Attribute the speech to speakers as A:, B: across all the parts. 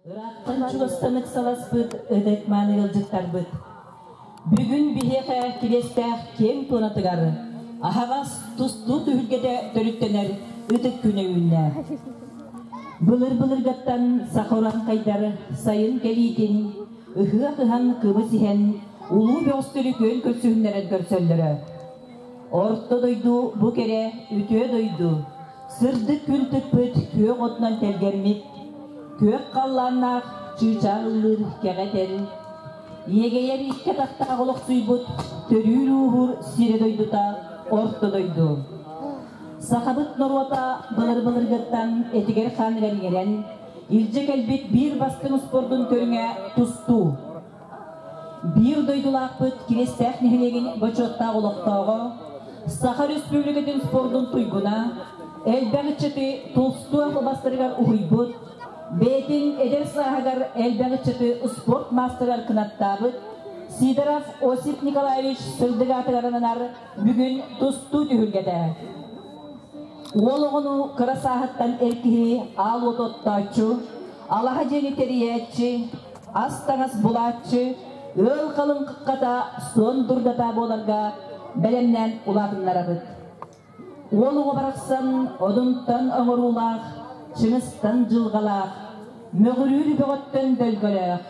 A: Ыраахтан чугастан ыксаласпыт ытык-мааны ыалдьыттарбыт. Бүгүн биһиэхэ Кириэстээх киэҥ туонатыгар аһаҕас тустуу түһүлгэтэ төрүттэнэр ытык күнэ үүннэ. Былыр-былыргаттан саха урааҥхайдар сайын кэлиитин, ыһыах ыһан кымыс иһэн, улуу бөҕөстөрү күөн көрсүһүннэрэн көрсөллөрө. Орто дойду бу кэрэ үтүө дойду, Сырдык күн тыкпыт күөх отунан тэлгэммит, күөх халлааннаах чыычаах ыллыыр кэҕэ тэл, иэгэйэр икки атахтаах олохсуйбут төрүүр-ууһуур сирэ-дойдута орто дойду. Сахабыт норуота былыр-былыргыттан этигэр-хааныгар иҥэрэн, илдьэ кэлбит биир бастыҥ спордун көрүҥэ тустуу. Биир дойдулаахпыт Кириэстээх нэһилиэгин бочуоттаах олохтооҕо, Саха Республикатын спордун туйгуна, элбэх ыччаты тустуу албастарыгар уһуйбут, бэйэтин эдэр сааһыгар элбэх ыччаты спорт маастарыгар кынаттаабыт Сидоров Осип Николаевич сырдык аатыгар ананар бүгүн тустуу түһүлгэтэ. Уол оҕону кыра сааһыттан эр киһи аал уоту оттооччу, алаһа дьиэни тэрийээччи, ас-таҥас булааччы, ыал халыҥ хаххата, суон дурдата буоларга бэлэмнээн улаатыннарабыт. Уол оҕо барахсан одунтан оҥоруулаах, чыҥыстан дьылҕалаах, мөҕүрүүр бөҕөттөн дөлгөлөөх.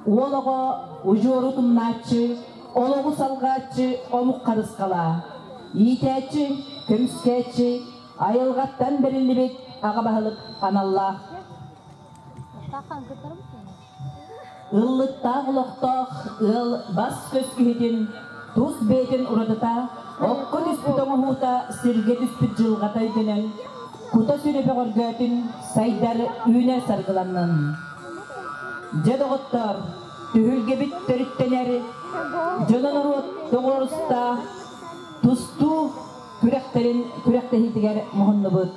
A: Уол оҕо удьуору тумнааччы, олоҕу салҕааччы омук харысхала. Иитээччи, көмүскээччи, айылҕаттан бэриллибит аҕа баһылык аналлаах. Ыллыктаах олохтоох ыал бас-көс киһитин тус бэйэтин уратыта, окко түспүт оҥоһуута сиргэ түспүт дьылҕата өйдөнөн, кута-сүрэ бөҕөргөөтүн, сайдар, үүнэр саргыланнын. Дьэ, доҕоттоор, түһүлгэбит төрүттэнэр, дьоно-норуот тоҕуоруста тустуу күрэхтэрин күрэхтэһиитигэр муһуннубут.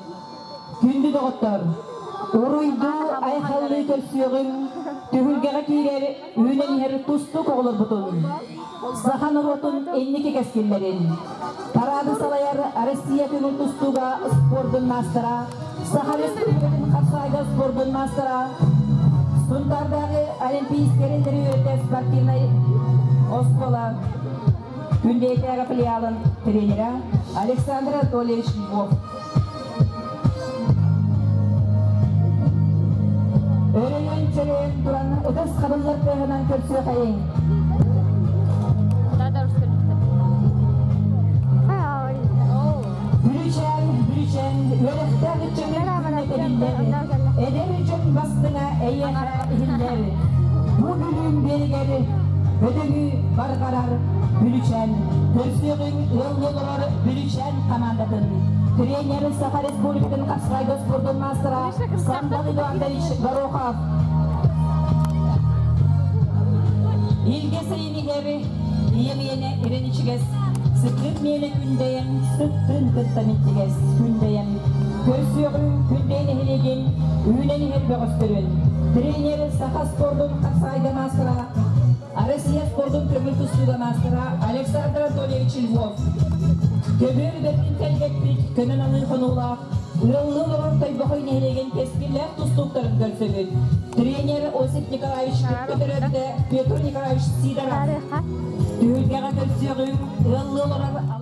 A: Күндү доҕоттор, уруйдуу айхаллыы көрсүөҕүҥ, түһүлгэҕэ киирэр, үүнэн иһэр тустуук оҕолорбутун, саха норуотун инники кэскиллэрин, параады салайар Россия көҥүл тустууга спордун маастара, Саха Республикатын хапсаҕайга спордун маастара, Сунтаардааҕы Олимпийскай эрэллэри үөрэтэр спортивнай оскуола Күндэйэтээҕи филиалын тренерэ Александр Анатольевич Львов. Өрөйөн-чөрөйөн туран ытыс хабыллар тыаһынан көрсүөхэйиҥ. Бүрүчээн, бүрүчээн, үөрэхтээх ыччаты күннэтэ эдэр дьон бастыҥа эйиэхэ иһиллэр. Бу бүлүүм биэригэр бөдөҥү барҕарар Бүлүчээн, көрсүөҕүҥ ыаллыы олорор Бүлүчээн хамаандатын тренер Саха Республикатын хапсаҕайга спордун маастара Сандал Эдуардович Горохов. Илгэ сайыныгар ийэм ийэнэ ирэн ичигэс, сытыт миэнэ күндэйэн, сыттын кытта минчигэс күндэйэн, көрсүөҕүҥ Күндэйэн нэһилиэгин үүнэн иһэр бөҕөстөрүн, тренер Саха спордун хапсаҕайга маастара Россия спордун көҥүл тустууга маастара Александр Анатольевич Львов. Көбүөр бэртин тэлгэппит көнөн аныы хонуулаах, ыаллыы олорор Тойбохой нэһилиэгин кэскиллээх тустууктарын көрсөбүт. Тренер Осип Николаевич Көтөрөттө Петр Николаевич Сидоров. Түһүлгэҕэ көрсүөҕүҥ, ыаллыы олорор.